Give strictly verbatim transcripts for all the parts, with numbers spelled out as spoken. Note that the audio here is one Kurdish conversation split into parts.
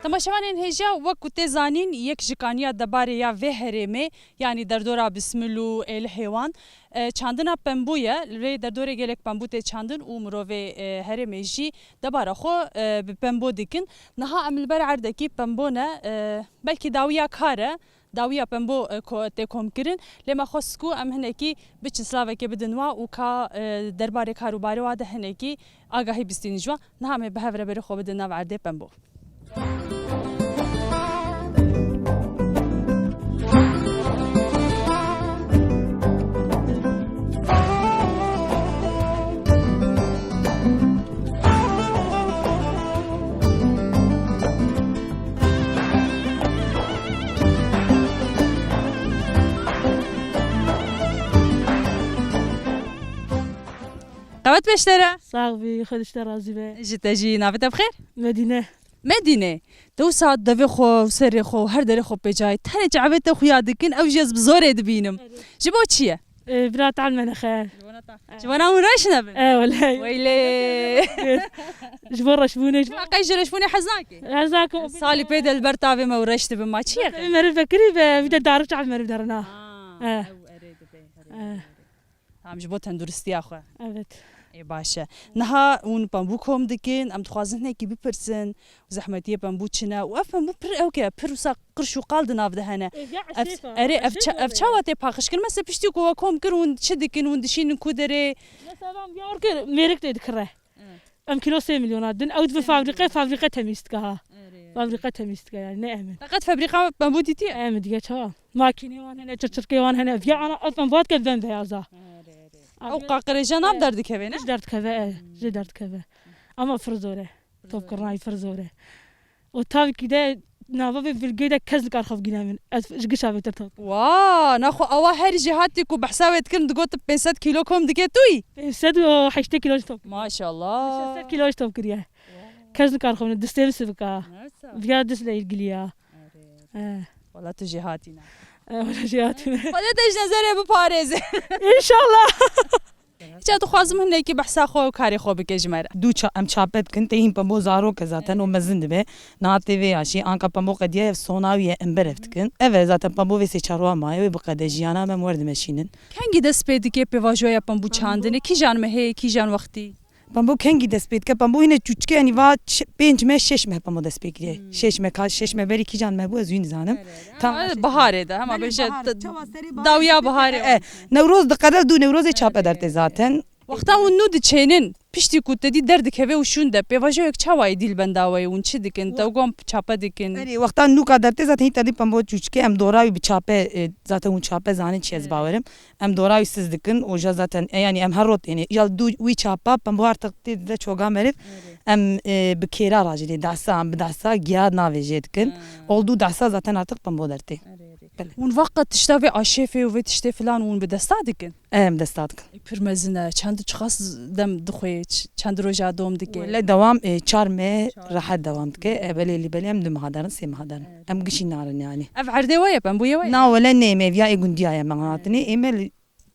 Temaşevanên hêja, wek ku tê zanîn, yek ji kaniya debarê ya vê herêmê, yanî derdora Bismil û Êlihê wan, e, çandina pembû ye. Lê derdorê gelek pembû tê çandin û mirovê, e, herêmê jî debara xwe, e, bi pembû dikin. Niha em li ber erdekî pembû ne, e, belkî dawiya kar e, dawiya pembû, e, ko-, tê komkirin. Lê me xwest ku em hinekî biçin slavekê bidin wa û ka, e, derbarê kar û barê wa de hinekî agahî bistînin ji wan. Niha em ê bi hev re berê xwe bidin nav erdê pembû. Qewet beşlere. Sax bî, Xwedê ji te razî be. Ji te jî, navê te bi xêr? Medîne. Medîne, te wisa devê xwe û serê xwe û her derê xwe pêcayî, tenê çavê te xuya dikin, ew jî ez bi zorê dibînim. Erê. Ji bo çi ye? Ee, bira tal me nexe. Ji bona ta. Ji bona hûn reş nebin. E, wele. Weylê. Ji bo reşbûnê, ji bo Çima qey ji reşbûnê hez nake? Hez nakim. Salî pê de li ber tavê me û reş dibin, ma çi ye? Meriv vekirî be, vî de darik çav meriv derina. Ha, E. Ew erê dibe, erê, E. erê. Tam ji bo tenduristiya xwe. Evet. Ê baş e. Niha hûn pembû kom dikin, em dixwazin hinekî bipirsin, zehmetiyê pembû çi ne? Û ev pembû pir ewk e, pir wisa qirş û qal di nav de hene. Ê, ya Ev, eşêfa, erê, ev eşêfa ça-, ev be. Çawa tê paqij kirin? Mesela piştî ku we kom kir, hûn çi dikin, hûn dişînin ku derê? Mesela van diyar kir, mêrik tê dikire. Evet. Em kîlo sê milyona din, ew dibin Sê milyon. fabrîqe, fabrîqe temîz dike ha. Erê. Fabrîqe temîz dike yani, ne em in. Te qet fabrîqa pembû dîtiye? Em diye çawa? Makînê wan hene, çirçirkê wan hene. Viya ana, ev em vat ke ben beyaza. Erê, erê. Ew qaqirêja nav derdikeve, ne? Ji derdikeve, e, ji derdikeve. Ama pir zor e. Top kirina wî pir zor e. Û tavkî de nava vê vilgê de kes nikar xwe bigîne min. Ez ji gişa vê tir top. Wa, naxwe awa her jêhatî ku behsa wê dikirin digot pênc sed kîlo kom dike tu yî? Pênc sed û heştê kîlo ji top kiriye. Maşallah. Şeş sed kîlo ji top kiriye. Kes nikar xwe bigîne. Distê min sivik a. Viya dist le ilgili ya. Erê. Eh. Wala tu jêhatî ne. Eh, wala jêhatî ne. Xwedê te ji nezerê biparêze. Înşallah. Îca dixwazim hinekî behsa xwe û karê xwe bike ji me re. Du ça-, em çape dikin, tê hîn pembo zarok e zaten, o mezin dibe. Niha tê vê yaşî, anka pembo qediya ev sona wî ye, em berev dikin. Ev e zaten pembo vê sê çar wa maye, wê biqede jiyana me em wer dimeşînin. Kengî dest pê dike pêvajoya pembû çandinê? Kîjan mehê, kîjan wextî? Pembo kengî dest pê dike? Pembo hîne çûçike, yanî va ç-, pênc meh, şeş meh pembo dest pê kiriye. Hmm. Şeş meh, ka şeş meh berî kîjan meh bû, ez wî nizanim. Tam Ama baharê de, hema Belê bêje bahar, t-, çawa serê bahar dawiya dike, baharê e, wan. Newroz diqede, du Newrozê çape dertê zaten. Wexta hûn nû diçênin, piştî ku te dî derdikeve û şûn de, pêvajoyek çawa yê dîl benda we ye, hûn çi dikin? Te gom çape dikin? Erê, wexta nûka dertê zaten hî te dî pembo çûçike, em dora wî bi çape, e, zaten hûn çape zanin çi ez bawerim. Em dora wî siz dikin û ja zaten, e, yanî em her rot, yanî ya du wî çapa pembo artık tê dide çoga meriv. Erê. Em, e, bi kêra rajî dê dehsa, em bi dehsa giya navê jê dikin. Ha. Oldu dehsa zaten artık pembo dertê. Erê, erê. Belê. Hûn vaqa tişta vê aşêfê û vê tiştê filan hûn bi desta dikin? Em desta dikin. E, pir mezin e. Çend, çiqas dem dixwê, ç-, çend roja dom dike? Wele dewam, e, çar meh Çar. rehet dewam dike. E, belê lî belê em du meha derin, sê meha derin. Evet. Em gişî narin yani. Ev erdê we ye, pembûyê we ye? Na wele nê, me viya ê gundiya ye me hatinê. Ê me li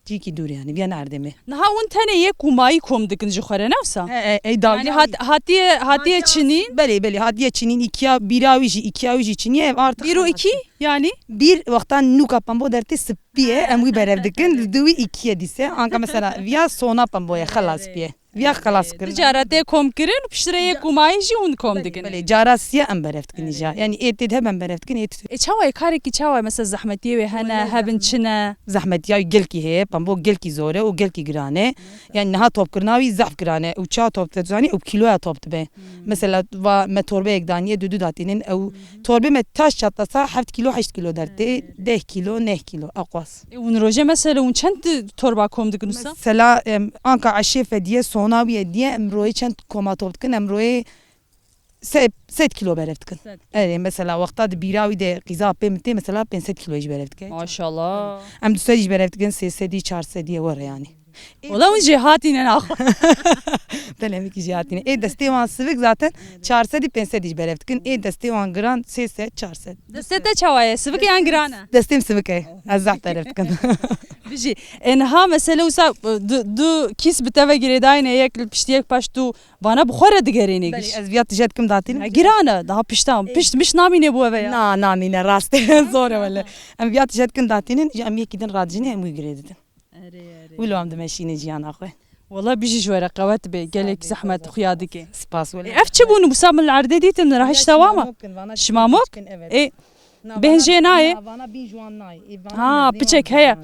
cîkî dûr yani, viya ne erdê me. Niha hûn tenê yek û mayî kom dikin ji xwe re, ne wisa? E, e, ey dawiya Yani hat-, wî. hatiye, hatiye Hatiye çinîn? Belê, belê, hatiye çinîn, îkiya bîra wî jî, îkiya wî jî çinî ye, ev artık Bîr û hema îkî yani? Bîr wexta nûka pembo dertê sipî ye, em wî berev dikin, li du wî îkî ye dîse. Anka mesela viya sona pembo ye, xelas piye. Viya xelas kirin. Cara tê kom kirin, piştre yek û mayî jî hûn kom dikin. Belê, cara siye em berev dikin îja. Yani ê tê de em berev dikin, ê tê. E, çawa ye, karekî çawa ye? Mesela zehmetiyê wê hene, hebin çi ne? Zehmetiya gelkî heye, pembo gelkî zor e û gelkî giran e. Yani niha topkirina wî zehf giran e. Û ça top te zanî, û kiloya top dibe. Mesela va me torbeyek daniye, du du datînin, ew torbê me taş çatlasa heft kilo, heşt kilo dertê, deh kilo, neh kilo, aqwas. E, hûn rojê mesela hûn çend torba kom dikin wisa? Mesela, em, anka eşê fediye, sona wî ye diye, em royê çend koma top dikin, em royê se-, sed kilo berev dikin. Sed kilo. Erê, mesela wexta di bîra wî de qîza pê min tê, mesela pênc sed kilo jî berev dike. Maşallah. Em du sed jî berev dikin, sê sedî, çar sedî ye were yani. Wala hûn jêhatî ne naxwe. Telemekî jêhatî ne. Ê destê wan sivik zaten çar sedî pênc sedî ji berev dikin. Ê destê wan giran sê sed çar sed. Destê te çawa ye? Sivik e yan giran e? Destê min sivik e. Ez zehf berev dikim. Bijî. E, niha mesele wisa, e, du, du kîs bi te ve girêdayî ne, yek li piştî yek paş tu vana bi xwe re digerêne giş. Belê, ez viya tije dikim datînim. Ya giran e, daha pişta, pişt miş namîne bû eve ya. Na, namîne, rast e. Zor e wele. Em viya tije dikin datînin, ji em yekî din radijîne, em wî girê didin. Erê, erê. Wilo em dimeşînin jiyana xwe. Wala bijî ji we re qewet be, gelek zehmet xuya dike. Spas wele. E, ev çi bûn? Wisa min li erdê dîtin, ra hiç tewama. Şimamok? Ê, bêhn jê nayê? Ha, piçek heye.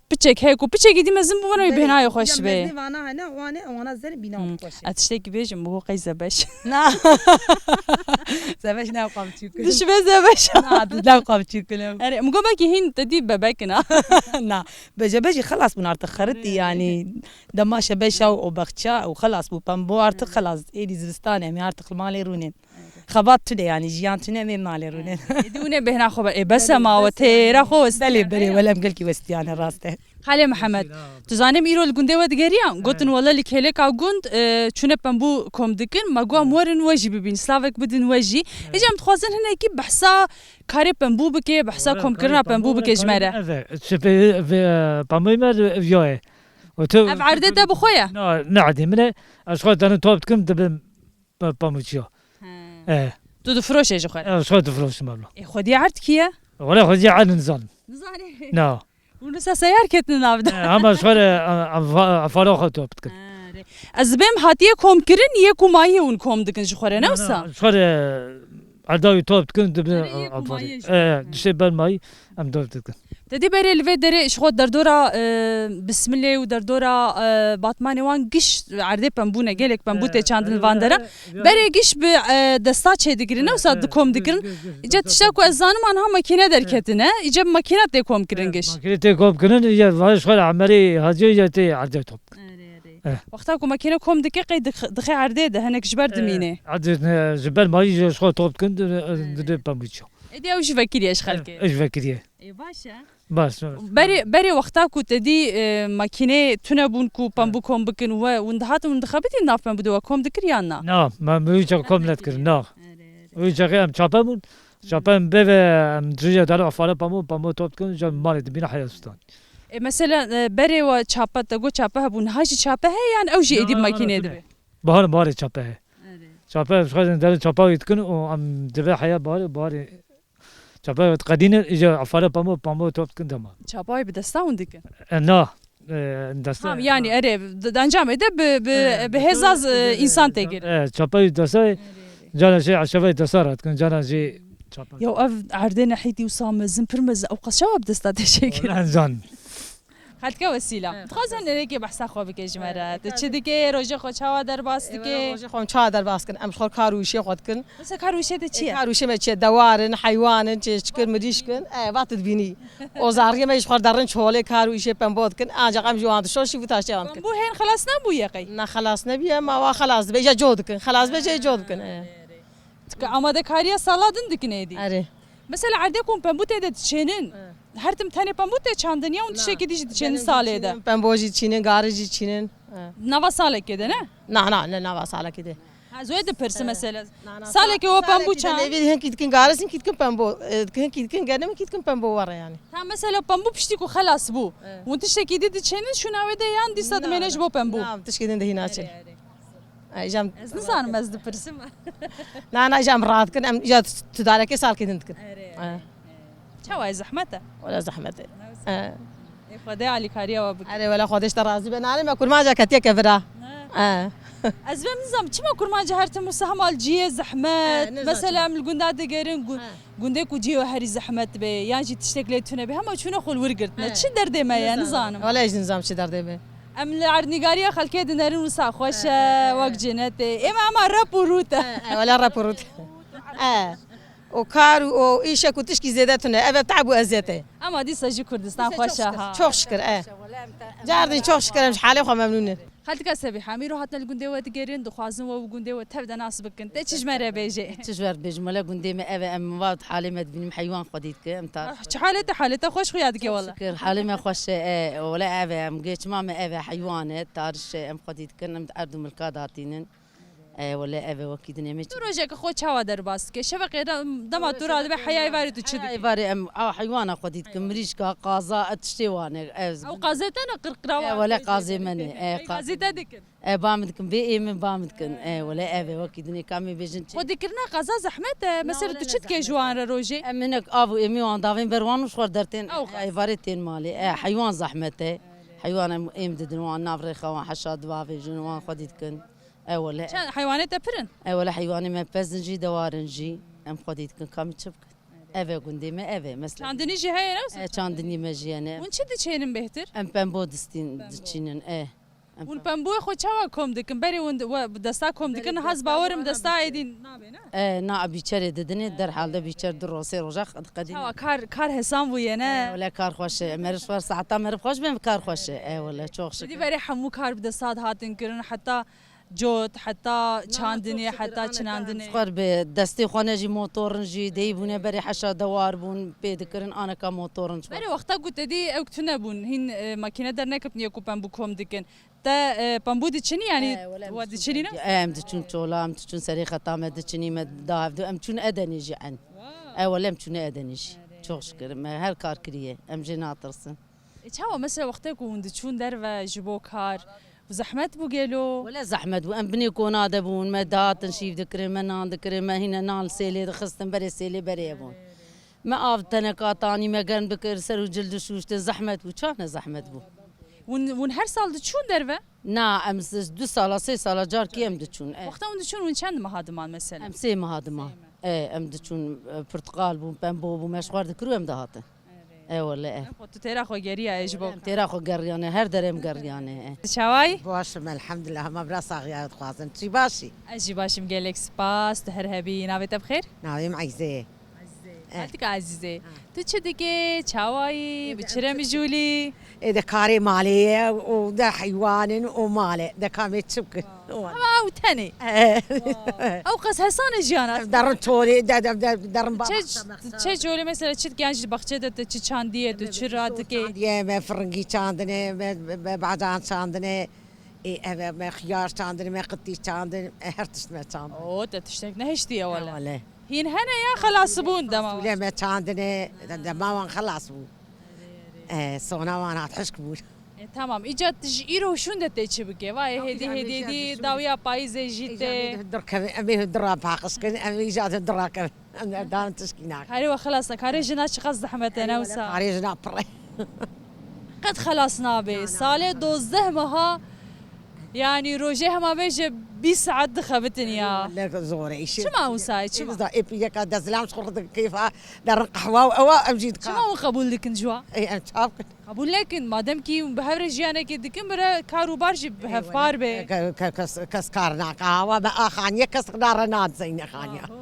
Piçek heye ku piçekî dî mezin bû, bana bêhnayê xweş be. Mezin vana hene, wane, wana zer bîna xweş e. Ez tiştekî bêjim, bu qey zebeş. Na. Zebeş ne qamçî kul. Dişibe zebeş. Na, tu ne qamçî kul. Erê, min got belkî hîn te dî bebek in ha. Na. Bece bejî xelas bûn artık, xeritî yani. Dema şebeşa û, û bexça û xelas bû. Pembo artık xelas. Êdî zivistan em artık li malê rûnên. Xebat tune yani, jiyan tune em ê malê rûnên. Êdî hûn ê bêhna xwe be. Ê bes e ma we têra xwe westiyane. Belê, belê, wele em gelkî westiyane, rast e. Xalê Mihemed, tu zanim îro li gundê we digeriyan? Gotin wele li kêleka gund, e, çûne pembû kom dikin, me got em werin we jî bibîn, slavek bidin we jî. Êca em dixwazin hinekî behsa karê pembû bike, behsa komkirina pembû bike ji me re. Ev e, çi pê, pê, pembûyê me viya ye. Ev erdê te bi xwe ye? Na, ne erdê min e. Ez xwe dene top dikim, dibim pe-, pamûçiya. He. E. Tu difiroşe ji xwe re? Ez xwe difiroşim abla. Ê, xwedî erd kî ye? Wele xwedî erd nizanim. Nizanî? Na. Hûn wisa seyar ketine nav de? E, hema ji xwe re, e, e, fa-, e, fara xwe top dikin. Ha, rê. Ez dibêm hatiye kom kirin, yê ku mayî hûn kom dikin ji xwe re, ne wisa? Na, na, ji xwe re erda wî top dikin, dibin, e, e, e, dişê ber mayî. Em dor dikin. Te dî berê li vê derê ji xwe derdora, e, bismilê û derdora, e, batmanê wan giş erdê pembû ne, gelek pembû tê çandin li van dera. Berê giş bi, e, desta çêdikirin, ne wisa dikom dikirin. Îca tişta ku ez zanim anha makîne derketine, îca bi makîne tê kom kirin giş. Makîne tê kom kirin, îca vay ji xwe re emerê hacê îca tê erdê top. Erê, erê. Eh. Wexta ku makîne kom dike qey dix-, dixe erdê de, hinek ji ber dimîne. Erdê, e, ji ber mayî ji xwe top dikin, di, di, di pembûçiya. Êdî ew jî vekirî ye ji xelkê. Ew jî vekirî ye. Ê, baş e. Baş, baş. Berê, berê wexta ku te dî, e, makîneyê tune bûn ku pembû kom bikin we, hûn dihatin hûn dixebitîn nav pembû de we kom dikir yan na? Na, me, me wî çax kom nedikir, na. Erê, erê. Wî çaxê em çape bûn. Çape em bê ve em cûya dara afare pamû, pamû top dikin, ca malê dibîne heya stan. E, mesela, e, berê we çape, te got çape hebû, niha jî çape heye yan ew jî êdî makîneyê dibe? Bahar, baharê çape heye. Erê. Çape, em ji xwe derin çapa wî dikin û em dibe heya baharê, baharê çapa wî diqedînin, îca afare pamû, pamû top dikin dema. Çapa wî bi desta hûn dikin? E, na, e, desta. Ha, yani erê, d-, d-, encamê de bi, bi, bi hêza z-, e, însan tê girin. E, çapa wî desta, cana jî eşevayî desta re dikin, cana jî çapa. Ya ev erdê nehîtî wisa mezin, pir mezin, ew qas çawa bi desta te çêkirin? Wala ez zanim. Xelke Wesîla. Evet. Dixwazin nerêkê behsa xwe bike ji me re. Evet, tu çi dike, rojê xwe çawa derbas dike? Rojê xwe çawa derbas kin? Em ji xwe kar û îşê xwe dikin. Mesela kar û îşê de çi ye? Kar û îşê me çi ye? Dewar in, heywan in, çi, çi kin, mirîşk in. E, va tu dibînî. O zariyê me ji xwe derin çolê kar û îşê pembo dikin. Ancak em ji wan dişon şî vitaşê wan dikin. Pembo hên xelas nebûye qey? Ne xelas nebûye, ma wa xelas dibe. Îca co dikin. Xelas be, co dikin. E. Tika amadekariya sala din dikin êdî. Erê. Mesela erdê ku pembû tê de diçênin. He. Her tim tenê pembû tê çandin ya hûn tiştekî dî jî diçênin salê de? Pembû jî diçînin, gari jî diçînin. He. Nava salekê de ne? Na, na, ne nava salekê de. Ha, ez wê dipirsim mesela. Na, na, salekê we pembû çand. Nêvî hinkî dikin gari, hinkî dikin pembû. E, hinkî dikin genim, hinkî dikin pembû were yani. Ha, mesela pembû piştî ku xelas bû. He. Hûn tiştekî dî diçênin şûna wê de yan dîsa dimêne ji bo pembû? Na, tişkî din de hîna çin. Erê, erê. Ay, jam. Ez nizanim, ez dipirsim. Na, na, jam rahat kin, em ya tu darekê salkê din dikin. Erê, erê. Çawa ye, zehmet e? Wala zehmet e. Ê, Xwedê alîkariya we bike. Erê, wala Xwedê ji te razî be. Nane me kurmanca ketiye kevira. Ha. Ez vê nizanim, çima kurmanca her tim wisa hema li cihê zehmet? Mesela em li gunda digerin, gu-, gundê ku cihê herî zehmet be, yan jî tiştek lê tune be, hema çûne xwe li wir girtine. Çi derdê me ye, nizanim. Wala ez nizanim çi derdê me. Em li erdnîgariya xelkê dinerin wisa xweş e, wek cenetê. Ê me ema rep û rût e. E, e, wela rep û rût. E. O kar û o îşe ku tişkî zêde tune. Ev e te'b û eziyet e. Ama dîsa jî Kurdistan xweş e ha. Çok şükür, e. Cardin çok şükür, em ji halê xwe memnûn in. Xaltika Sebîha, em îro hatine li gundê we digerin, dixwazin we û gundê we tev de nas bikin. Te çi ji me re bêjê? Çi ji we re bêjim? Wele gundê me ev e, em va halê me dibînim, heywan xwedî dikin, em tar. Ah, çi halê te, halê te xweş xuya dike wele. Şikir, halê me xweş e, e, wele ev e, em gê çima me ev e, heywan e, tariş e, em xwedî dikin, em di erd û milka datînin. E, wele ev e, wekî dinê me çi. Tu rojeke xwe çawa derbas dike? Şeveqê de, dema tu radibe heya êvarê tu çi dikî? Heya êvarê em a heywana xwedî dikin, mirîşka, qaza, e, tiştê wan e, ez. Ew qazê te ne, qirqira wan. E, wele qazê me ne, e, qazê te dikin. E, ba min dikin, vê ê min ba min dikin. E, wele ev e, wekî dinê ka em ê bêjin çi? Xwedîkirina qaza zehmet e. Mesela tu çi dikê ji wan re rojê? Em hinek av û êmî wan davên ber wan û ji xwe dertên. Ew qas. E, êvarê tên malê. E, heywan zehmet e. Heywan em êm didin wan nav rêxa wan heşa divavêjin wan xwedî dikin. E, wele. Çend heywanê te pir in? E, wele heywanê me pez in jî, dewar in jî. Em xwedî dikin, ka em çi bikin? Ev e gundê me, ev e. Mesela. Çandinî jî heye, ne? E, çandinî me jî hene. Hûn çi diçênin bêhtir? Em pembo distîn, diçînin, e. Hûn pembûyê xwe çawa kom dikin? Berê hûn di-, we bi desta kom dikin, niha ez bawerim desta êdî nabe, ne? E, na bîçerê didinê, derhalde bîçer du roj, sê roja qedîn. Çawa kar, kar hesan bûye, ne? E, wele kar xweş e. Meriv xweş, seheta meriv xweş be, kar xweş e. E, wele, çok şükür. Dî berê hemû kar bi desta dihatin kirin, heta cot, heta çandinê, heta çinandinê. Xwer bi destê xwe ne jî motorin jî, dey bûne berê heşa dewar bûn, pê dikirin, aneka motorin. Berê wexta ku te dî ew tune bûn, hîn, e, makîne derneketiniye ku pembû kom dikin. Te, e, pembû diçinî, yanî we diçinî ne? E, em diçûn çola, em diçûn serê xeta me diçinî, me da hevdu, em çûn Edenê jî en. E, wele em çûne Edenê jî. Çok şükür, me her kar kiriye, em jê natirsin. E, çawa mesela wextê ku hûn diçûn derve ji bo kar, zehmet bû gelo? Wele zehmet bû, em binê kona de bûn, me dihatin şîv dikirin, me nan dikirin, me hîne nan li sêlê dixistin, berê sêlê berê bûn. Me av teneka tanî, me germ dikir, ser û cil dişûştin, zehmet bû, çawa ne zehmet bû? Hûn, hûn her sal diçûn derve? Na, em s-, du sala, sê sala carkî em diçûn, e. Wexta hûn diçûn, hûn çend meha diman mesela? Em sê meha diman. E, em diçûn, e, pirtiqal bûn, pembo bûn, me ji xwe re dikir û em dihatin. E, wele, e. Xwe tu têra xwe geriyayê ji bo. Em têra xwe geriyane, her derê em geriyane, e. Çawayî? Baş im, elhamdulillah, hema bira saxiya dixwazin. Tu baş î? Ez jî baş im, gelek spas, tu her hebî. Navê te bi xêr? Navê min Eyze ye. Ezîze. Eh. Xaltika Ezîze. Ha. Tu çi dikê? Çawayî? Bi çi re mijûlî? Ê de karê malê ye û de heywanin û mal e. De kamê çi bikin? Wow. Ama ew tenê. Eh. Wow. Ew qas hesane jiyana. Derin çolê, de, de, de, derin çe, çe colê mesela çi dikiyan ji baxçe de te çi çandiye, tu çi radikê? Çandiye, me firingî çandine, me, me, me bacan çandine. Ê, ev e, me xiyar çandin, me qitî çandin, e, her tişt me çandin. Oo, te tiştek nehiştiye wele. Wele. Hîn hene ya xelas bûn dema wan. Fasûlye me çandine, de-, dema wan xelas bû. E, sona wan hat hişk bûn. E, tamam. Îca tu ji îro şûn de tê çi bike? Vay, hêdî hêdî dî dawiya payîzê jî tê. Dur kevin, em ê dura paqij kin, em îca dura kevin. Em dan tişkî nakin. Karê we xelas e. Karê jina çiqas zehmet e, ne wisa? Karê jina pir e. Qet xelas nabe. Salê dozdeh meha, yanî rojê hema bêje bîst saet dixebitin ya. Wele zor e îşê. Çima wisa ye? Çima? Biz da êpî yeka dezilam ji xwe re keyfa derin qehwa û ewa em jî dikar. Çima hûn qebûl dikin ji wan? Ê, em çav kin. Qebûl nekin. Madem kî hûn bi hev re jiyanekê dikin, bire kar û bar jî bi hevpar be. Ke-, ke-, kes, kes kar nake. Awa me axaniye kes nare nan zeyne xaniya. Aho.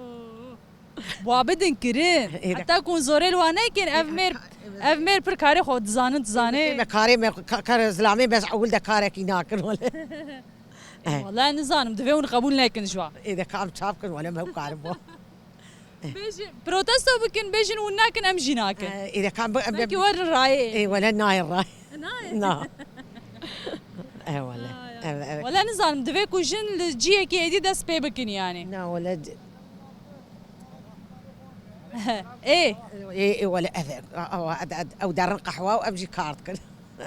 Wa bidin kirin. Ê, de- Heta ku hûn zorê li wan nekin, ev mêr, ev mêr pir karê xwe dizanin, dizanê. Ê, me karê me, ka-, karê zilamê me ji ewil de karekî nakin wele. Eh. Wele nizanim, divê hûn qebûl nekin ji wan. Ê, de kam çav kin wele me ew karim bo. Bêjin, protesto bikin, bêjin hûn nakin, em jî nakin. Eh, ê, de kam bi-, em, belkî werin rayê. Ê, wele nayê rayê. Nayê? Na. Eh, wele. Ay, ay. Ev, ev. Wele nizanim, divê ku jin li ciyekê êdî dest pê bikin yani. Na, wele c- Ê. Ê, ê, wele ev e. A, a, ed, ed, ew derin qehwa û ev jî kar dikin.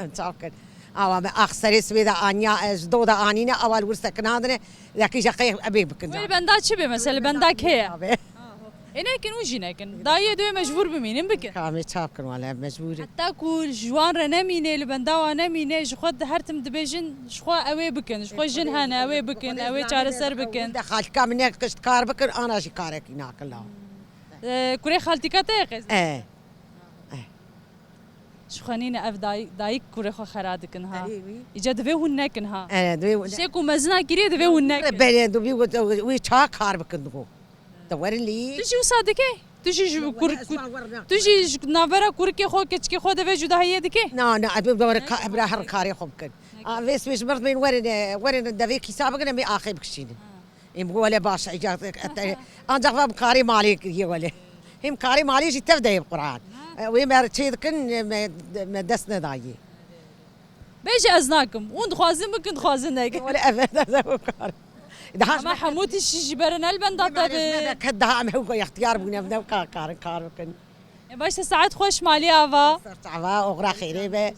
Em çav kin. Awa me ax serê sibê de aniya, e, ji do de anîne, awa li wir sekinandine, dekî je qey ebê bikin. Wê li benda çi bê mesela, li benda kê ye? Ê, nekin û jî nekin. Dayê duyê mecbûr bimînin bikin. Kamê çav kin wele, mecbûr e. Heta ku ji wan re nemîne, li benda wan nemîne, ji xwe di her tim dibêjin, ji xwe ew ê bikin, ji xwe jin hene, ew ê bikin, ew ê çareser bikin. De xaltika min ne kişt kar bikin, ana jî karekî nakin la. Ee, kurê xaltika te ye qez? E. E. Ji xwe nîne ev dayik, dayik kurê xwe xera dikin ha. Erê, wî. Îca divê hûn nekin ha. E, divê hûn. Tiştê ku mezina kiriye divê hûn nekin. Belê, divê wî, wî çawa kar bikin digo. Te werin lî. Tu jî wisa dike? Tu jî ji kur-, tu jî ji navbera kurikê xwe, keçikê xwe de vê cudahiyê dike? Na, na, ez bê were ka-, bira her karê xwe bikin. A, vê swêj mirdmên werin, e, werin devê kîsa bikin, em ê axê bikişînin. Em got, wele baş, e, ca-, e, te-, ancak va bi karê malê kiriye wele. Hem karê malê jî tev de yê bi Quran. E, wê me çê dikin, e, me, me dest nedayê. Bêje ez nakim. Hûn dixwazin bikin, dixwazin nekin. Wele ev, ev, ev, ev kar. Daha Ama hemû tiştî ji ber in el benda te bi. Ke daha em hew extiyar bûne, ev ne ka-, karin kar bikin. E, baş te saet xweş malê ava. Ser çava, oxira xêrê be.